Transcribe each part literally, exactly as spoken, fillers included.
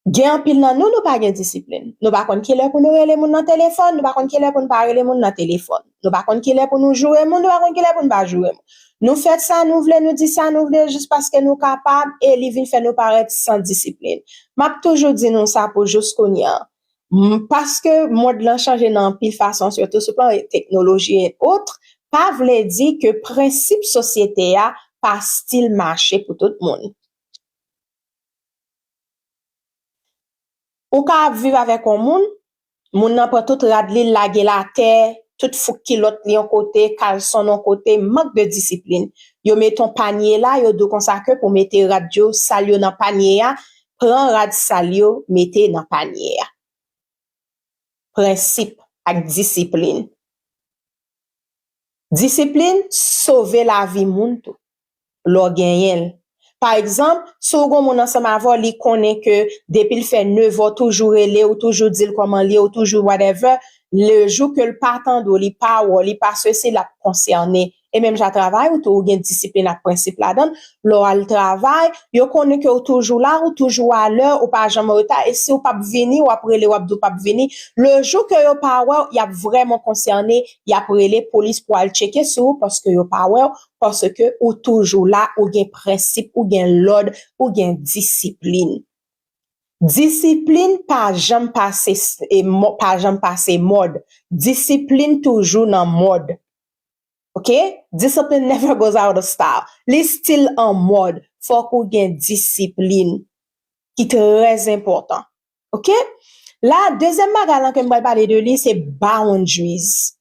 Gen anpil nan nou, nou pa gen disiplin. Nou pa konn kilè pou nou rele moun nan telefòn, nou pa konn kilè pou nou pa rele moun nan telefòn. Nou pa konn kilè pou nou joure moun, nou pa konn kilè pou nou pa joure moun. Nou fè sa nou vle, nou di sa nou vle, jis paske nou kapab, e li vin fè nou parèt san disiplin. M ap toujou di nou sa pou jis kounye a. M, paske mond lan chanje nan anpil fason, sitou sou plan teknoloji e ot, pa vle di ke prensip sosyete a pa still mache pou tout moun. Ou ka ap viv avèk yon moun, moun nan pran tout rad li, l lage l atè, tout fouk kilòt li yon kote, kalson l yon kote, mank de disiplin. Yo mete yon panye la, yo di w konsa ke pou mete rad yo sal yo nan panye a, pran rad sal yo, mete nan panye a. Prensip ak disiplin. Disiplin sove lavi moun tou, lè w genyen l. Pa egzanp, si w gen yon moun ansanm avè w, li konnen ke depi l fè nevè w toujou rele w, toujou di l kòman l ye, ou toujou whatever, le jou ke l pa tande w, li pa wè w, li pa sesi, l ap konsène. E menm jan travay ou tou, ou gen disiplin ak prensip ladan l. Lè w al travay, yo konnen ke w toujou la, ou toujou alè, ou pa janm an reta, e si w p ap vini, w ap rele, w ap di w p ap vini. Le jou ke yo pa wè w, y ap vrèman konsène, y ap rele polis pou al tcheke sou ou, paske yo pa wè w, paske ou toujou la, ou gen prensip, ou gen lòd, ou gen disiplin. Disiplin pa janm pase s-, e mò-, pa janm pase mòd. Disiplin toujou nan mòd. Ok? Discipline never goes out of style. Li still an mòd. Fòk ou gen disiplin ki trè enpòtan. Ok? La, dezyèm bagay lan ke m pral pale de li, se boundaries.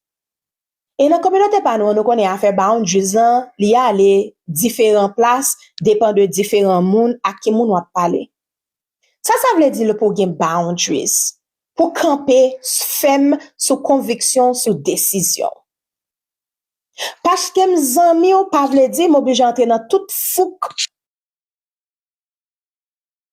E nan kominote pa nou an, nou konnen afè boundaries lan, li ale diferan plas, depan de diferan moun ak ki moun w ap pale. Sa, sa vle di pou w gen boundaries, pou w kanpe fèm sou konviksyon, sou desizyon. Paske m zanmi w pa vle di m oblije antre nan tout fouk